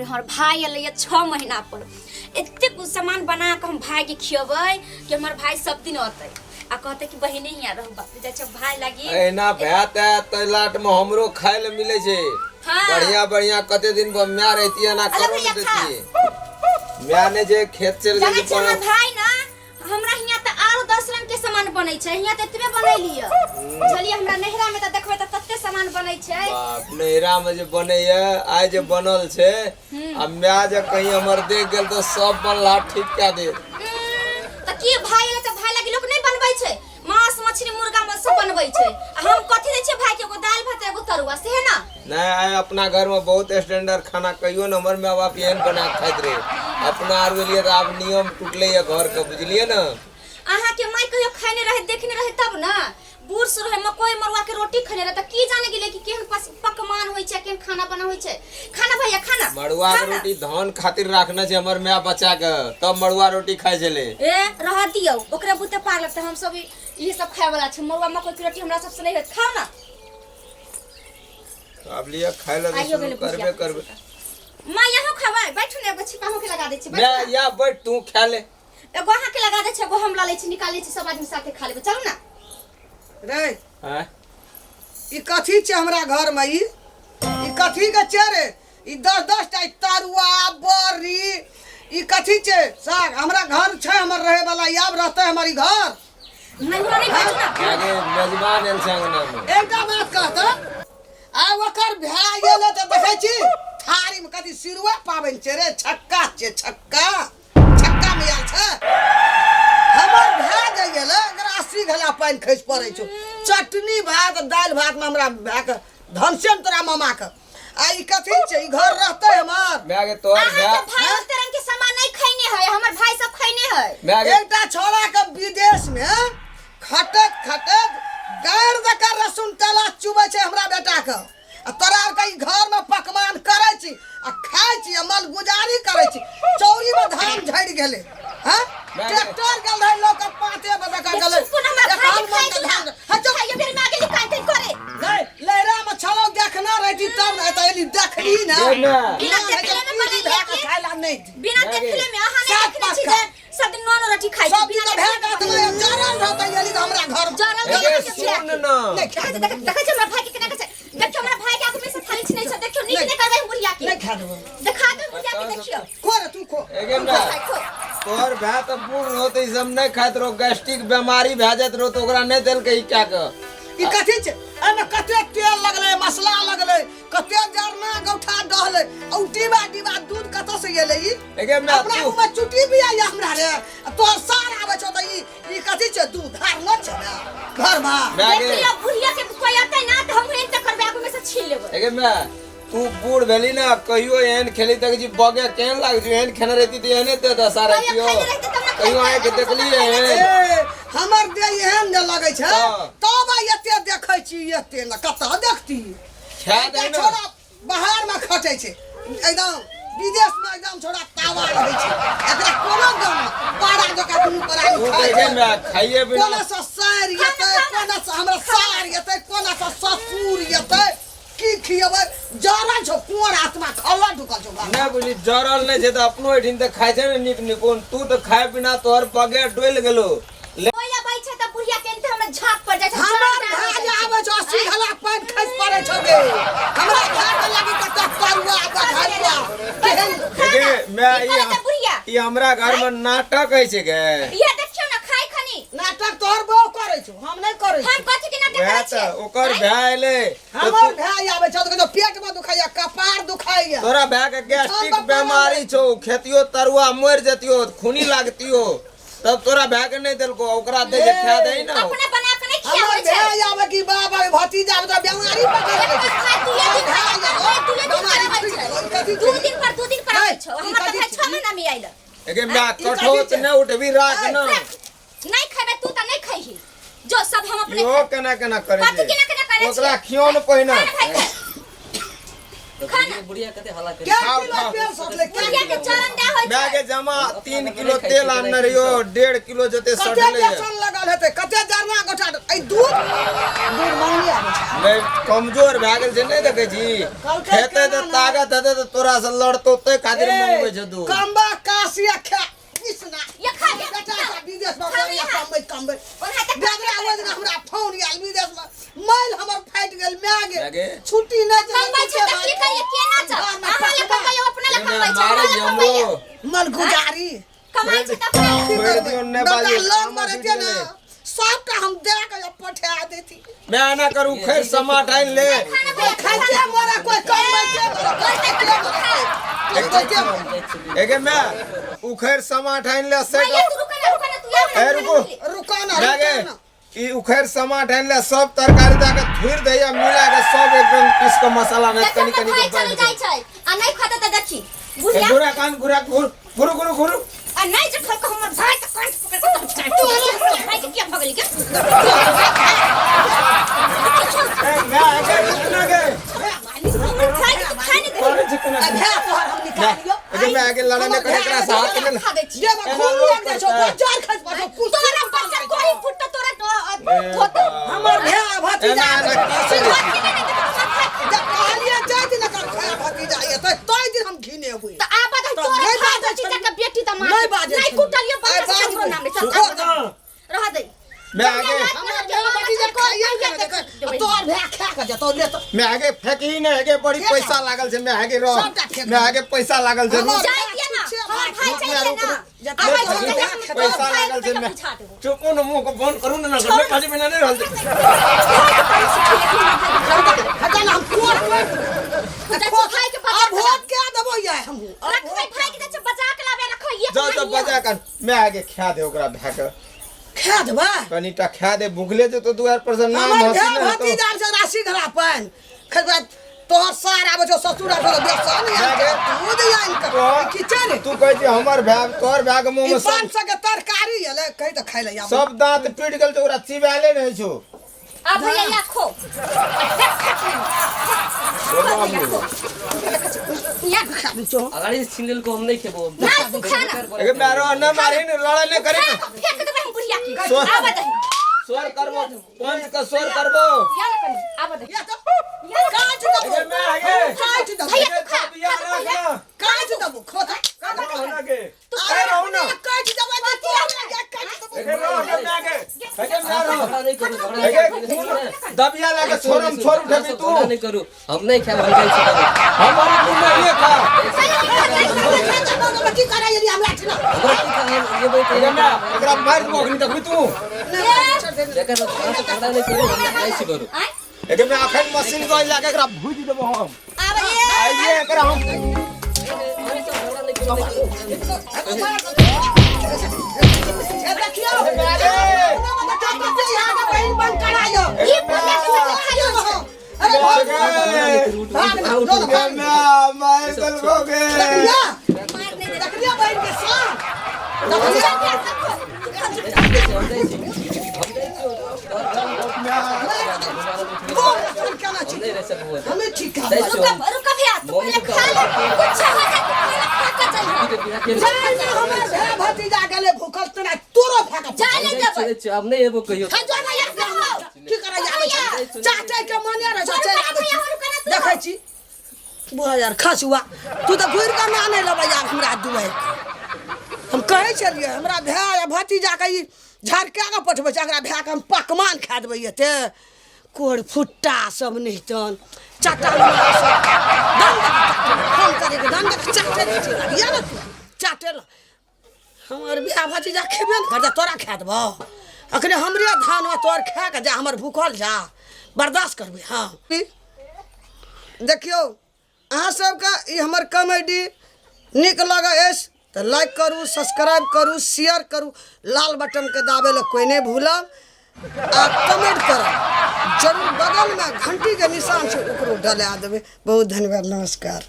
हमर भाई एलैया 6 महीना पर। एतेक कुछ सामान बना के हम भाई के खियबै कि हमर भाई सब दिन अतै आ कहतै कि बहिने हियाँ रहू। बाप रे, जाइ छै भाई लागी। एना भए तऽ लाट में हमरो खाय ले मिले छै। बढ़िया बढ़िया। कते दिन पर माय रहती एना अरे करो भैया, ने खा। देती माय ने जे खेत चल जानै गेली। छै हमर भाई ना, हमरा हियाँ तऽ आरो 10 रंग के सामान बनै छै। हियाँ तऽ एतबे बनैलियै, बुझलियै? हमरा नैहरा में तऽ देखबै तऽ तते सामान बनै छै। बाप, नैहरा में जे बनैया, आइ जे बनल छै आ माय जे कहीं हमर देख गेल तऽ सब बनला ठीक कए देत। तऽ की भाई एलै तऽ भाई लागी लोक नहि बनबै छै? मांस मछली मुर्गा में सब बनबै छै आ हम कथी दै छियै भाई के? एगो दालि भात, एगो तरुआ, से है ना? नहीं, आइ अपना घर में बहुत स्टैंडर्ड खाना। कहियो ने हमर माय बाप एहन बना के खाइत रहे। अपना आर गेलियै तऽ आब नियम टूटले ये घर के, बुझलियै ने? अहाँ के माय कहियो खैने रहे, देखने रहे तब ना। बूढ़ सुर रहे, मकई मरुआ के रोटी खैने रहे तऽ की जाने गेलै कि केहन पकवान होइ छै, केहन खाना बना होइ छै। खाना भैया, खाना। मड़ुआ के खाना। रोटी धान खातिर राखने छै हमर माय बचा के, तब मड़ुआ रोटी खाइ छलै। ए, रह दियौ, ओकरे बुते पार लगतै। हम सब इहे सब खाय वाला छै। मरुआ मकई के रोटी हमरा सबसे नहीं होत। खाओ ना। आब लिअ, खाय लए। आइयो शुरू गेलै करबे बुढ़िया। करबे। माँ, यहाँ खबै, बैठू ने। एगो छिपा के लगा दै छी, बैठू माय ना। या बैठ, तू खा ले। एगो अहाँ के लगा दै छी, एगो हम लऽ लै छी, निकाल लै छी, सब आदमी साथे खा लेबै। चलू ना। रे। आँय? ई कथी छै हमरा घर में? ई ई कथी के छै रे? ई 10 10 टा ई तरुआ बड़ी, ई कथी छै साग? हमरा घर छै हमर रहे वाला? ई आब रहतै हमर ई घर? नहीं, हमरा नहीं, बैठू ना। आगे मेजबान एल छै अंगना में। एकटा बात कहत, आ ओकर भाय गेलै तऽ देखै छी थारी में कथी सिरुआ पाबनि छै रे? छक्का छै, छक्का, छक्का में आयल छै। हमर भाय जे गेलै, एकरा 80 घला पानि खसि पड़ै छौ चटनी भात दालि भात में। हमरा भायके धनसेन तोरा मामा के आ ई कथी छै? ई घर रहतै हमर? माय के तोहर अहाँ भाय के भाई ओते रंग के सामान नहीं खैने है, हमर भाई सब खैने है। माय के एकटा छौड़ा के विदेश में खटक खटक गारि दऽ कऽ रसुन तेला चुबै छै हमरा बेटा के, आ तोरा आरके ई घर में पकवान करै छी आ खाइ छी आ मलगुजारी करै छी। चौरी में धान झड़ि गेलै। हैं, ट्रैक्टर गेल रहै लऽ कऽ, 5 बजे के गेलै। चुप ना, हमरा भाई के एकावन खाइ के दू ना। धान। हँ, चुप। खाइयो बेर में आगे कान कान करे। नहीं, लहरा में छलौ, देखना रहती तब ने तऽ एली देखली ना। दे ना। बिना देखले में पीली बनेलियै धऽ कऽ की? खाइ ला नहीं दी। बिना नहीं। देखले में अहाँ नहीं सात देखने छी पक्का। जे सब दिन नॉन रोटी खाइ छी। सब बिना दिन तऽ भए देखले गेल तऽ जरल रहतै एली तऽ हमरा घर में। जरल एगे जरल के सुन ना। नहीं। देखै छै, देखै देखै छै हमरा भाई के केना कहै छै। देखियौ, हमरा भाई के आगू में से थाली छिनै छै। देखियौ, नीक नहि करबै हम बुढ़िया के। नहीं खा देबो। देखा दे बुढ़िया के, देखियौ। खो रे, तू खो। एगे खो माय, भाई, खो। तोहर भाय तऽ बूढ़ रहो तऽ ई सब नहि खाइत रहो, गैस्ट्रिक बीमारी भए जाइत रहो तऽ ओकरा नहि देलकै ई कए कऽ। ई कथी छै? एहिमे कते तेल लगलै, मसला लगलै, कते जरना गौठा डहलै, आ उ डिब्बा डिब्बा दूध कतऽ से एलै ई? एगे माय, अपना तू मुँहमे चुटी भी आइया हमरा रे, आ तोहर सार आबै छौ तऽ ई ई कथी छै? दूध हारलो छै ने घरमे। माय देख गे लियौ, बुढ़िया के कोई अतै ना तऽ हम एहन तऽ करबै, आगू में से छीन लेबै। एगे माय, तू बूढ़ भेली ना, कहियो एहन खेली तक जी बगे केहन लाग छौ? एहन खेने रहती तऽ एहने ते दशा कहियो रहतियो। खैने रहितै तब ने। कहियो खैतै, आँखि हम सब देखलियै खैने एहन? ए, हमर देह एहन जे लगै छै तब आइ एते देखै छी, एते ने कतऽ देखती? खा एकटा दे ने। छोड़ा बाहर में खटै छै एकदम विदेश में, एकदम छोड़ा तावा रहै छै, एकरा कोनो गम नहि, पारा जकाँ दुनू प्राणी तू खाइ देखे छै। माय, खाइए बिना कोना से सारि एतै, कोना से हमरा सारि एतै, कोना से ससुर एतै, की खियेबै? जरल छौ कुंवर आत्मा, खल्ला ढुकल छौ घरमे। नहि बुझली, जरल नहि छै तऽ अपनो एहिठिन तऽ खाइ छै ने नीक निकुन। तू तऽ खाय बिना तोहर बगे डोलि गेलो। कोई अबै छै तऽ बुढ़िया के एनते हमरा झाँप पड़ जाइ छै। हमर जान जान हो भाय जाइ जे छै। आबै छौ, 80 घला पानि खसि पड़ै छौ गे। हमरा भाय के लागि कते तरुआ बघरुआ केहन। एगे माय, की करै छै बुढ़िया? ई हमरा घर में नाटक होइ छै गे। इहे देखियौ ने, खाय खनी। नाटक तोहर बहू करै छौ, हम नहि करै हम छी। कथी के नाटक वएह करै तऽ छियै? ओकर भाय एलै तऽ हमर भाय आबै छौ तऽ कहै छौ पेट में दुखाइया, कपार दुखाइया। तोरा भाय के गैस्ट्रिक हम बाबा बीमारी छौ, खेतियो तरुआ मरि जतियो, खूनी लागतियो, तब तोरा भाय के नहि देलको, ओकरा दे जे खा दे ना। अपने बना के नहीं हमर खियाबै छै। भाय आबै कि बाप आबै, भतीजा आबै तऽ बेमारी पकड़ लै एक छै। बार खाय, दुए दिन भाय पर आबै, दुए दिन पर बेमारी आबै छुटि छै। गेल, कथी दू छै? दिन पर, 2 दिन पर आबै नहीं, छौ। ई हमर तऽ कथी भाय छै? 6 महीना में आयल। एगे माय, ई कथी कठौत छै? नहि उठबी, राख ना। नहीं खेबै तू तऽ नहीं खैही, जो सब हम अपने इहो खाएब। केना केना करै कथी छै? केना केना करै ओकरा छियै? खियौ ने पहिने। खा ने भाइ, खा। खा ने। बुढ़िया कते हल्ला करै क्या खाओ, किलो खाओ। तेल सटलै? क्या बुढ़िया के किलो? चरण दे होइ माय छै। के जमा 3 अपना किलो खाइ तेल छियै, आनने रहियो, 1.5 किलो जते कते सटलै बेसन लगल आयल हेतै कते जरना गोटा एहि दूध दूध मंगनी आबै छै। नहि कमजोर भए गेल छै, नहि देखै छी? कहलकै खेतै तऽ केना ने? ताकत हेतै तऽ तोरा से लड़तौ, ताहि खातिर मंगबै छै दूध। कम्बा काशिया खा कृष्णा। ये खा ले। बेटा का विदेश में खा ले। बढ़िया कमबै कमबै। ओना तऽ बेदरा ओहि दिन हमरा फोन आयल विदेश में, मैल हमर फाटि गेल माय माय गे। गे, छुट्टी नहि छै। कमबै छै तऽ की करिए, केना चल? अहाँ लए कमबै, अपने लए कमबै छै? मारे हमरा लए कमबै। जमो मलगुजारी कमाइ छै तऽ अपने लए। की छोड़ि करबै? दियौ, नहि बेटा बाजू, लग तामस में उठि रहितियै ने गेलै। सबटा हम दए के पठा देती। मैं आना करू खैर समाट आनि ले। खाना कोई भैया खाइते मरे, कोई कमबैते मरे, कोई खाइते मरे, कमबैते मरे। एगे मैं उखैर समाट आनि ले से। भैया तू रुका ना, रुका ना तू, आब ना। ए, रुको। रुको ना। मैं गे रुको ना। ई उखैर समाट आनि ले, सब तरकारी दए के थुरि दैया, मिला के सब एकदम पीस के मसाला में देख कनि हमर कनि भाई के चल बाँटि जाइ दे। छै आ नहि खाता तऽ देखी ए, बुढ़िया। घुरा कान घुरा घुर घुरु घुरु घुरु। आ नहि जे खलको हमर भाई के कंठ पकड़ के तब चाट भाई के किया भगली के? ए मैं आगे रुक ना गे। हमर भाई के खाए नहि देली। करे छै केना? आ भए तोहर हम निकालियो। एगे मैं आगे लड़ाई नहि करे एकरा से हाथ नहि। खा दै छी। जे में खून लोक लागि जाइ छौ करतै। बाजार खसि पड़तौ कुछ। तोरा बच्चा कोई फुटतो तोरा धोतो। हमर भाय भतीजा एना एना की छै? धोती नहि देतौ हमर भाई। जब कहलियै जाहि दिन एकर भाय भतीजा एतै ताहि दिन हम घिनेबै। तऽ आब तऽ तऽ तोरा नहि भाई बाजै भतीजा छलियै। के बेटी तऽ मार नहि बाजै नहि छलियै। कुटलियो आइ बच्चा से बाजबै। हमरो नाम नहि चल। सुखो आब रह दे। मैं आगे हमर भाय भतीजा खाइए के ने तोहर भाय खा के जेतौ ले तऽ। मैं आगे फेंकी नहि हेगे, बड़ी फेंक। पैसा लागल छै। मैं आगे रह। सबटा फेंक। मैं आगे पैसा लागल छै। हमर जाय दिया ना, हमर भाई रुक चाहिए ना, रुक, ना। रुक। आबै छै तऽ हम तोहर पैसा भाई लागल छै। के मैं बुझा देबो। चुपू ने, मुंह के बंद करू ने, ना पाँच महीना नहि रहल छै। हटा ना, हम कोर कोर भाई के बचा अब भोट के देबो ये हमहू। रखबै भाई के जे बचा के लाबे रखो ये। जाओ तऽ बजा कर मैं आगे खा दे ओकरा भाय के। खा देबै। कनिटा खा दे, भूखले जेतो दुआर पर से नाम हमर हंसी भाय नहि हेतौ। भतीजा से राशि धरा पानि खेबै, तोहर सार आबै छौ, ससुर आबै छौ, बेसन आनि के दूध आनि के की छै रे? तू कहै छी हमर भाय, तोहर भाय के मुंह ई में सब 500 के तरकारी एलै कहि तऽ खाइ ले आबै। सब दांत टूटि गेल छै, ओकरा चिबायले नहि छौ। आ भैया या खो या। छौ। अगाडि से छीन लेलको, हम नहीं खेबो। ना तू खा ना। एगे मारो न मारी न, लड़ाई नहि करी ने। फेंक देबै हम बुढ़िया के। स्वर- आबे दही। स्वर करबो, पंच के स्वर करबो। या ना कनी आबे दही। या तऽ काटि देबो। एगे मैं आगे काटि देबो। भैया तू खा। बिया खा राख तू। ना। काटि देबो खोता। रह ना गे। अरे ए रहू ना। काटि देबो जे तोरा लगे काटि देबो। एगे रह ना मैं आगे, एगे मैं रह। झगड़ा नहीं करू, झगड़ा एगे नहीं करू। दबिया लाके छोरम छोर उठेबी तू। झगड़ा नहीं करू, हम नहीं खाएब, हम जाइ छी घरे। हमारे मुंह में ये खा। की करै एली हमरा ठिना? हमरा की खाएब, लेबै तऽ एगे मैं एकरा मारि देबो अखनी देखबी तू। जकर अहाँ सब झगड़ा नहीं करू, हम जाइ छी घरे। आँय? एगे मैं अखन मशीन गइल लाके एकरा भूजि देबो हम। आबे ये। आइए एकरा हम। अहाँ सब झगड़ा नहीं करू, नहीं करू। ए देखियौ, ई बुढ़िया के साथे खाइयो छै। अरे भाग। एगे भाग ना, लो ना, भाग। मैं मारि देलको गे। देखलियै? मार नहि दे। देखलियै बहिन के साथ? देखलियै? चल भैया, खो। तू खा चुपचाप। हम जाइ छी, हम जाइ छी। बोल, तोर केना छी? हम नहीं रह सकबो। हमे ठीक है। जाइ छी। रुका रुका भैया, तू पहिले खा ले। कुछ हो जाए तू पहिले खा के चल। जाय ना, हमर भाय भतीजा गेलै भूखल तेना तोरो भाय के। जाय ले हम जाइ देबै। छी, आब नहीं एबो कहियो। हे जो ना यार, की करै आबै छै? चाचे के मने रहै छै, चलि आबै भैया, छी। रुका ना तू। देखै छी बुढ़ा यार खसुआ, तू तऽ घुरि कऽ ना नहि लेबै यार हमरा दुआरि। हम कहै छलियै हमरा भाय आ भतीजाके ई झड़का कऽ पठबै छै, एकरा भायके हम पकवान खा देबै। एते कोर फुट्टा सब नहितन चटा सब दन दऽ कऽ चाटे, फोन करैके दन दऽ कऽ चाटे रहै छै। अबिया ने तू चाटे लए। हमर बियाह भतीजा खेबे ने करतै, तोरा खा देबौ? अखने हमरे धान तोर खा कऽ जा, हमर भूखल जा, बर्दाश्त करबै? हँ, देखियौ अहाँ सबके ई हमर कॉमेडी नीक लगै अछि तऽ लाइक करू, सब्सक्राइब करू, शेयर करू, लाल बटनके दाबै लए कोइ नहि भूलब आ कमेंट करब जरूर। बगलमे घंटीके निशान छै, ओकरो डला देबै। बहुत धन्यवाद, नमस्कार।